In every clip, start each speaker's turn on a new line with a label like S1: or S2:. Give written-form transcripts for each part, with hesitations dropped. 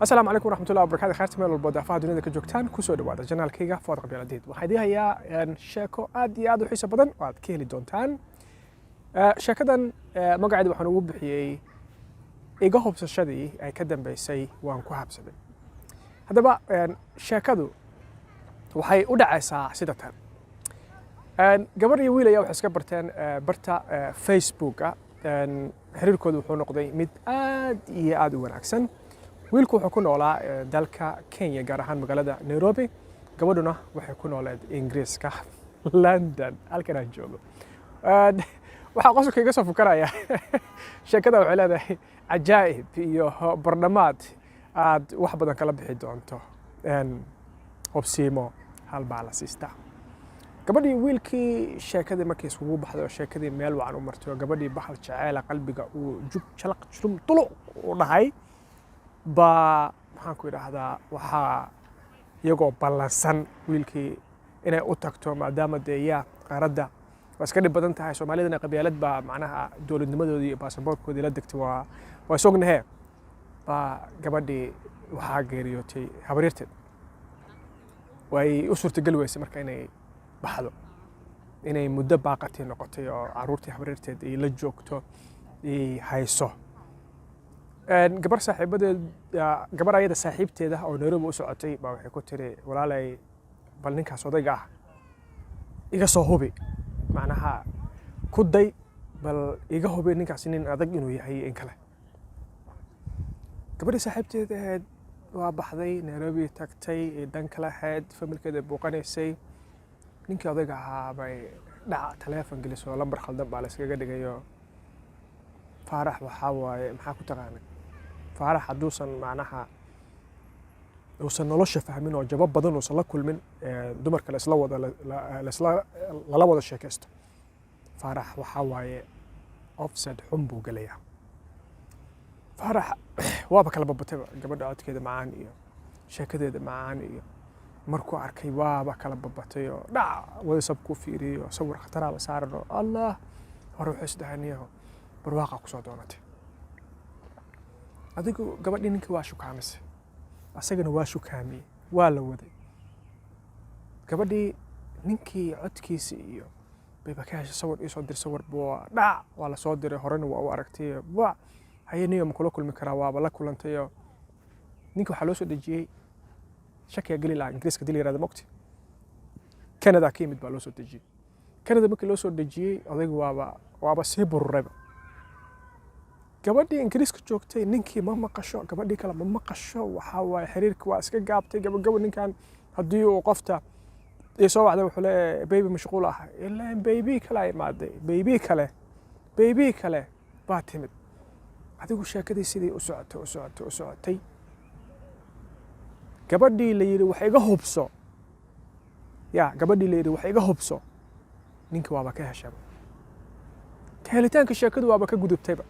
S1: Asalaamu calaykum waraxmatullahi wabarakatu. Khayrta meel walbo daafaha dunida ka joogtaan, kusoo dhawaada channelkayga Fuad Qabyaladeed. Waxaa idii hayaa sheeko aad iyo aad u xiiso badan oo aad ka heli doontaan. Sheekadan magaceeda waxaan ugu bixiyey "Iga hubsashadii ay ka dambeysay waan ku habsaday". Haddaba sheekadu waxay u dhacaysaa sida tan. Gabar iyo wiil ayaa waxay iska barteen barta Facebooka. Xiriirkoodu wuxuu noqday mid aad iyo aad u wanaagsan. Wiilku wuxuu ku noolaa dalka Kenya, gaar ahaan magaalada Nairobi. Gabadhuna waxay ku nooleed Ingiriiska, London, halkan aan joogo. Waxaa qosolka iga soo fukaraya, sheekada waxay leedahay cajaa'ib iyo bardhamaad aad wax badan kala bixi doonto. Hubsiimo hal baa la siistaa. Gabadhii wiilkii sheekadii markii iskugu baxday oo sheekadii meel wacan u martay oo gabadhii bahal jeceela qalbiga uu jug jalaq jurum tuluq u dhahay baa, maxaan ku idhaahdaa, waxaa iyagoo ballansan wiilkii inay u tagto, maadaama dee yaa qaaradda waa iska dhib badan tahay, Soomaalidana qabyaalad baa macnaha dowladnimadoodii iyo baasaboorkoodii la degtay, waa isognahe, baa gabadhii waxaa geeriyootay habaryarteed. Way u suurtageli weysay marka inay baxdo, inay muddo baaqatii noqotay oo carruurtii habaryarteed ay la joogto, ay hayso. Gabar saaxiibadeed, gabar ayada saaxiibteeda oo Nairobi u socotay baa waxay ku tiri: "Walaalay, bal ninkaas odayga ah iga soo hubi, macnaha ku day, bal iga hubi ninkaas nin adag inuu yahay in kale." Gabadhii saaxiibteeda ahayd waa baxday, Nairobi tagtay, dan kale ahayd, familkeeda buuqanaysay. Ninkii odayga ahaa bay dhaca taleefon gelisoo, lambar khaldan baa la iskaga dhigayo. Faarax waxaa waaye, maxaa ku taqaanay, Faarax hadduusan macnaha uusan nolosha fahmin oo jabo badan uusan la kulmin, dumarka laisla wada laisla lala wada sheekaysto, Faarax waxaa waaye offset xun buu gelayaa. Faarax waaba kala babatayba. Gabadha codkeeda macaan iyo sheekadeeda macaan iyo markuu arkay waaba kala babatay oo dhac WhatsApp ku fiiriyey oo sawir khataraaba saaran oo Allah hore wuxuu isdhahaniyaho barwaaqa kusoo doonatay adigu. Gabadhii ninkii waa shukaamisay, asagana waa shukaamiyey, waa la waday. Gabadhii ninkii codkiisi iyo bayba ka heshay. "Sawir iisoo dir." Sawir buu dhac waa la soo diray, horena waa u aragtay. Wa haye, niyo ma kula kulmi karaa? Waaba la kulantayo. Ninka waxaa loo soo dejiyey shakiga geli lahaa Ingiriiska dil yirahda mogti Canada ka yimid baa loo soo dejiyey. Canada markii loo soo dejiyey, odaygu waaba sii bururayba. Gabadhii Ingiriiska joogtay ninkii ma maqasho, gabadhii kale ma maqasho. Waxaa waaye xiriirka waa iska gaabtay gabagabo. Ninkan haddii uu qofta ii soo wacday, wuxuu leeyahay: "Baby, mashquul ah." Ilaan baby kale ay imaaday, baby kale, baby kale baa timid. Adigu sheekadii sidii u socotay, u socotay, u socotay. Gabadhii la yidhi "Wax iga hubso", ya gabadhii la yidhi "Wax iga hubso", ninkii waaba ka heshaba. Ka helitaanka sheekadu waaba ka gudubtayba,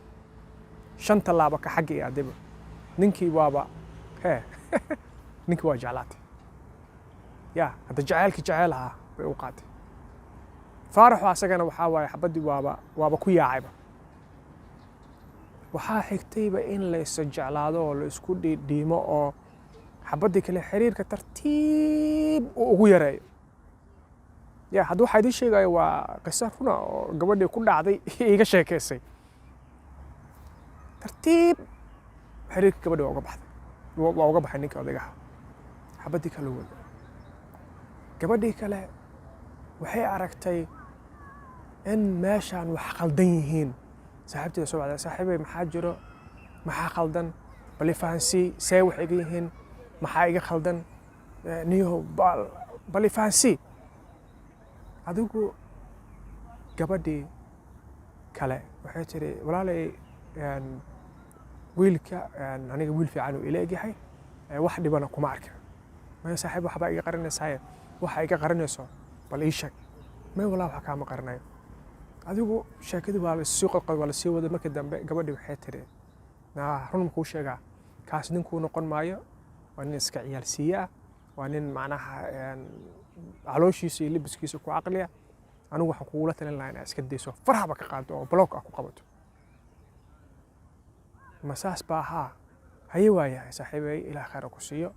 S1: shan tallaabo ka xagga iyo adiba. Ninkii waaba hee, ninkii waa jeclaatay. Ya hadda jaceylkii jeceyl ahaa bay u qaatay. Faaraxu asagana waxaa waaye xabaddii waaba ku yaacayba. Waxaa xigtayba in la isa jeclaado oo la isku dhiidhiimo oo xabaddii kale xiriirka tartiib uu ugu yareeyo. Ya hadda waxaa idiin sheegayo waa qiso runa oo gabadhii ku dhacday iiga sheekaysay. Tartiib xiriirka gabadhi waa uga baxday, waa uga baxay ninka odaygaha. Xabaddii kale wada, gabadhii kale waxay aragtay in meeshaan wax khaldan yihiin. Saaxiibteeda soo wacday: "Saaxiibey, maxaa jiro? Maxaa khaldan? Bal i fahansii, see wax iga yihiin? Maxaa iga khaldan? Niyahow, bal i fahansii." Adigu gabadhii kale waxay tiri: "Walaalay, wiilka aniga wiil fiican uu ila egyahay, wax dhibana kuma arkin." "Maya saaxiib, waxbaa iga qarinaysaye, waxa iga qarinayso bal ii sheeg." "May walaa, wax kaama qarinayo." Adigu sheekadii waa lasii qodqod, waa lasii waday. Markii dambe gabadhii waxay tiri: "Naa, run makuu sheegaa? Kaas ninkuu noqon maayo. Waa nin iska ciyaalsiiye ah, waa nin macnaha calooshiisa iyo libiskiisa ku caqliya. Anigu waxaan kugula talin lahaa inaad iska dayso, farhaba ka qaado oo block ah ku qabato." "Ma saas baa ahaa?" Haye, waayahay saaxiibey, Ilaah khayr ha ku siiyo.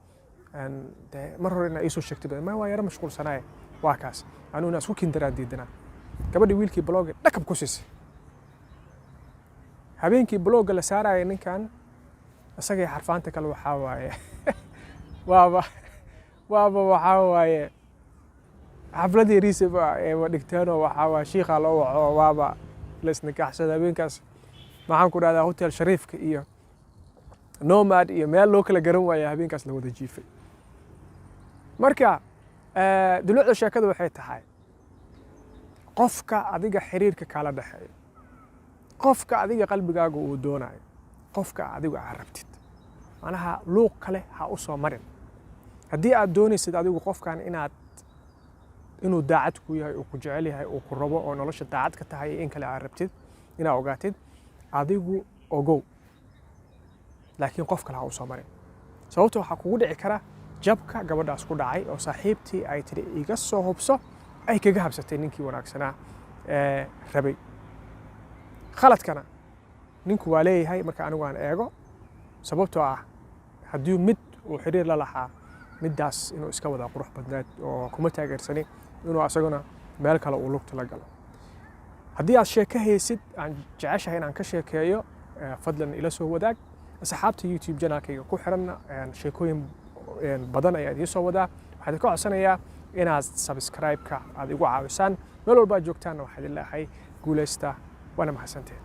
S1: Dee mar hore inaa iisoo sheegtay ba ma waa yaro mashquulsanaaye. Waa kaas, anuu inaa isku kindaraan diidanaa. Gabadhii wiilkii block dhakab ku siisay. Habeenkii block-ga la saaraya ninkan isagay xarfaanta kale waxaa waaye waaba waxaa waaye xaflad yariisa ba eeba dhigteenoo, waxaa waaye shiikhaa loo waco, waaba la isnikaaxsada habeenkaas. Maxaan ku dhahdaa, Hotel Shariifka iyo Nomad iyo meel loo kala garan waaya habeenkaas la wada jiifay. Marka dulucda sheekada waxay tahay, qofka adiga xiriirka kala dhexeeyo, qofka adiga qalbigaaga uu doonayo, qofka adigu aad rabtid, macnaha luuq kale ha u soo marin. Haddii aad doonaysid adigu qofkan inuu daacad ku yahay, uu ku jecel yahay, uu ku rabo oo nolosha daacad ka tahay, in kale aad rabtid inaad ogaatid, adigu ogow, laakiin qof kale ha u soo marin. Sababta waxaa kugu dhici kara jabka gabadhaas ku dhacay oo saaxiibtii ay tidhi "Iga soo hubso" ay kaga habsatay ninkii wanaagsanaa ee rabay. Khaladkana ninku waa leeyahay marka anigu aan eego, sababtoo ah haddii mid uu xiriir la lahaa, middaas inuu iska wadaa qurux badneed, oo kuma taageersani inuu asaguna meel kale uu lugta la galo. Haddii aad sheeko haysid aan jeceshahay inaan ka sheekeeyo, fadlan ila soo wadaag. Asxaabta YouTube channel-kayga ku xiranna, sheekooyin badan ayaa idiin soo wadaa. Waxaan idinka codsanayaa inaad subscribe-ka aad igu caawisaan. Meel walba aad joogtaanna waxaa idin leeyahay guulaysta, waana mahadsanteen.